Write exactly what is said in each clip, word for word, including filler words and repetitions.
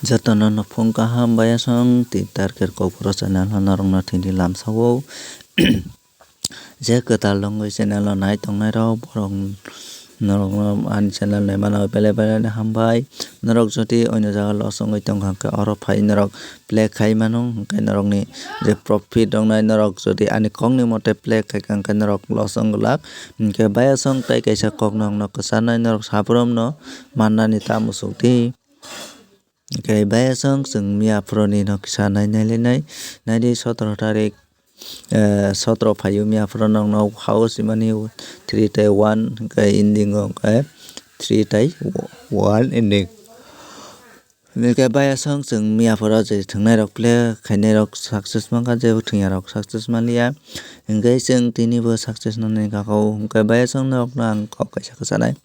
Jotono no phung kaham bayasong tei tarker kokborok channel no norokno thwngwi lamsao. Je kwtal wngwi channel no nai tongnai rok borok norokno ani channel naimano belai belai no hambai. Norok jodi oino jaga loss wngwi tongkha hwnkhe oro phai norok play khai mano hwnkhe norokni je profit wngnai norok jodi ani kokni mote play khaikha hwnkhe norok loss wng glak. Hwnkhe bayasong tei kaisa kok norokno kwcharnai norok sabrumno mannani ta musuk di. Hwnkhe bayasong chwng miya phuruni no kisa nai nai le nai, nai di sotoro tarik, eh, sotoro phaio miya phuru nokno house simani three tai one hwnkhe ending o hwnkhe three tai one ending. Hwnkhe bayasong chwng miya phuru je thwngnai rok play khainai rok success mankha, je thwngya rok success manliya. Hwnkhe chwng tini bo success nani kaka o hwnkhe bayasong norokno ang kok kaisa kwchanai.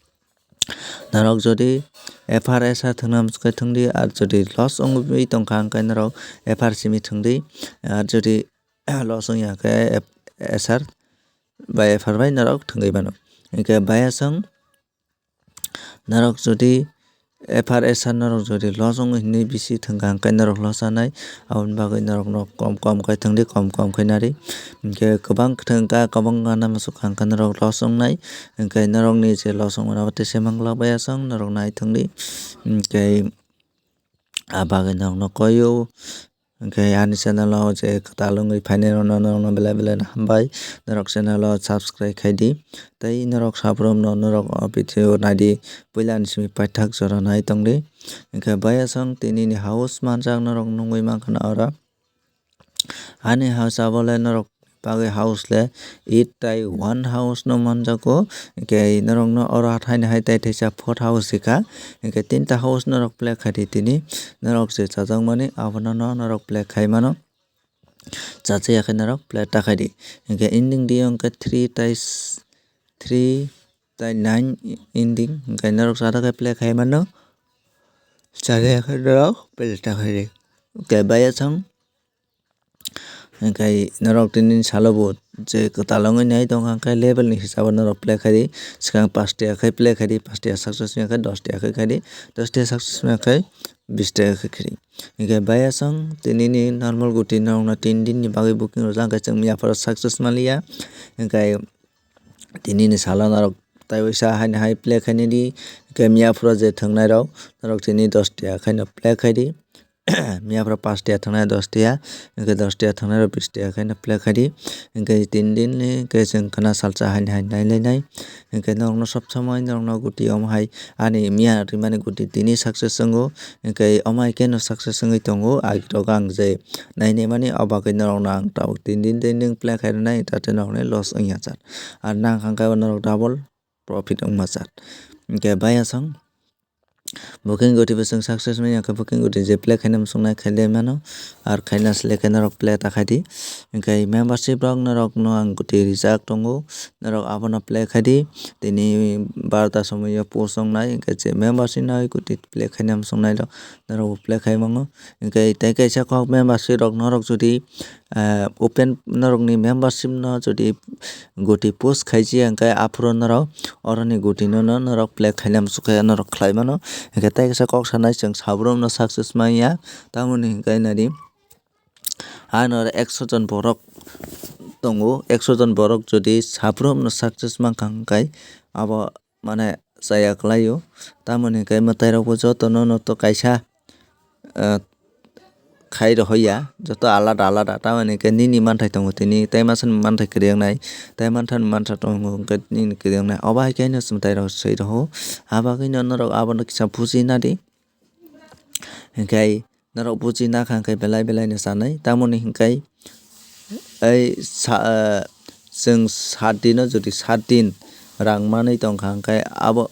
Norok jodi F R S R thwngna muchung khe thwngdi, ar jodi loss wngwi tongkha hwnkhe norok F R simi thwngdi, ar jodi loss wngya khe F-, S R bai F R bai norok thwngwi mano. Hwnkhe bayasong norok jodi F R S R norok jodi loss wngwi hinwi bisi thwngkha hwnkhe norok loss sanai, aboni bagwi norokno kom kom khe thwngdi, kom kom khe nari. Hwnkhe kwbang thwngkha, kwbang gana muchung kha hwnkhe norok loss wngnai. Hwnkhe norokni je loss wngmani abo teisa manglak bayasong norok nai thwngdi. Hwnkhe ah bagwi norokno koio. Hwnkhe ani channel o je kwtal wngwi phainai rokno norokno belai belai no hambai. Norok channel o subscribe khai di. Tei norok sabrumno norok o video nai di. Puila ni simi paithak jora nai tongdi. Hwnkhe bayasong tini ni house manjak norok nugwi mankha na oro. Ani house abo le norok bagwi house le eight tai one house no manjago. Hwnkhe norokno oro haino hai tai theisa fourth house rikha. Hwnkhe tinta house norok play khai di tini. Norok je chajakmani abono no norok play khai mano. Chachaya khe norok play ta khai di. Hwnkhe ending di hwnkhe three tai s-, three tai nine ending. Hwnkhe norok chada khe play khai mano. Chachaya khe norok play ta khai di. Hwnkhe bayasong Hwnkhe norok tini salo bo je kwtal wngwi nai tongkha, hwnkhe level ni hisabo norok play khai di. Swkang pash tiya khai play khai di, pash tiya success wngya khe dos tiya khai khai di, dos tiya success wngya khe bis tiya khai khai di. Hwnkhe bayasong tini ni normal guti norokno tin din ni bagwi booking rwjak, hwnkhe chwng miya phuru success manliya. Hwnkhe tini ni salo norok taiwaisa haino hai play khainai di, hwnkhe miya phuru je thwngnai rok norok tini dos tiya khaino play khai di. Miya phuru pash tiya thwngnai dos tiya, hwnkhe dos tiya thwngnai rok bis tiya khaino play khai di. Hwnkhe tin din ni hwnkhe chwng khwna salsa haino hai nai lai nai. Hwnkhe norokno sob somoi norokno guti omo hai ani miya rimani guti tini success wngo. Hwnkhe omo hai khe no success wngwi tongo. Agi rok ang je nai nai mani o bagwi norokno ang tabuk tin din tin din play khai rwnai, tate norokni loss wngya chat. Ar nang kha khe norok double profit wngma chat. Hwnkhe bayasong booking guti bo chwng success manya khe booking guti je play khaina muchungnai khailai mano. Ar khaina selek khe norok play ta khai di. Hwnkhe membership rok norokno ang guti rijak tongo. Norok abono play khai di. Tini barota somoio post wngnai, hwnkhe je membership no guti play khaina muchungnai rok norok bo play khai mango. Hwnkhe tei kaisa kok membership rok norok jodi ah, open norokni membership no jodi guti post khaijak hwnkhe aphuru norok oroni guti no, no norok play khaina muchukhe norok khlai mano. Hwnkhe tei kaisa kok sanai chwng sabrumno success manya, tamoni hwnkhe nadi ano ekso jon borok tongo, ekso jon borok jodi sabrumno success mankha hwnkhe abo mane chaya kwlaio. Tamoni hwnkhe mwtairokbo jotono no to kaisa, ah, khai rohorya, joto alada alada. Tamoni hwnkhe nini manthai tongo tini, tei masani manthai kwrwi wngnai, tei manthani mantha tongo hwnkhe nini kwrwi wngnai. Obo hai khe haino mwtairok swi roho. Abo bagwino norok abono kisa buji nadi. Hwnkhe norok buji nakha hwnkhe belai belai no chanai. Tamoni hwnkhe ei sa-, ah, chwng sat din o jodi sat din rang manwi tongkha hwnkhe abo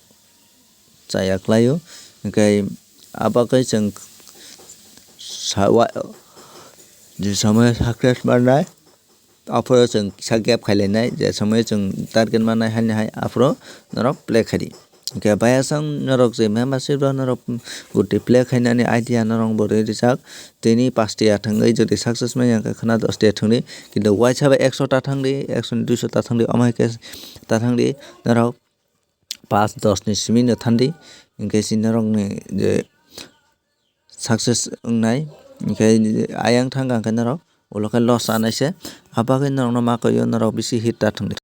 chaya kwlaio. Hwnkhe abo khe chwng sa-, wa-, je somoyo success mannai. Aphuru chwng kisa gap khailainai, je somoyo chwng target mannai haini hai, aphuru norok play khaidi. Hwnkhe bayasang norok je membership rok norok guti play khainani idea norok bo rwi rijak. Tini pash tiya thwngwi jodi success manya hwnkhe khwna dos tiya thwngdi. Kintu waisa bai ekso ta thangdi, ekso ni duiso ta thangdi, omo hai khe ta thangdi norok pash dos ni simi no thangdi. Hwnkhe si norokni je success wngnai, hinkhe ayang thangkha hinkhe norok ulo khe loss anai se. Abagwi norokno ma kwio, norok bisi hit ta thwngdi.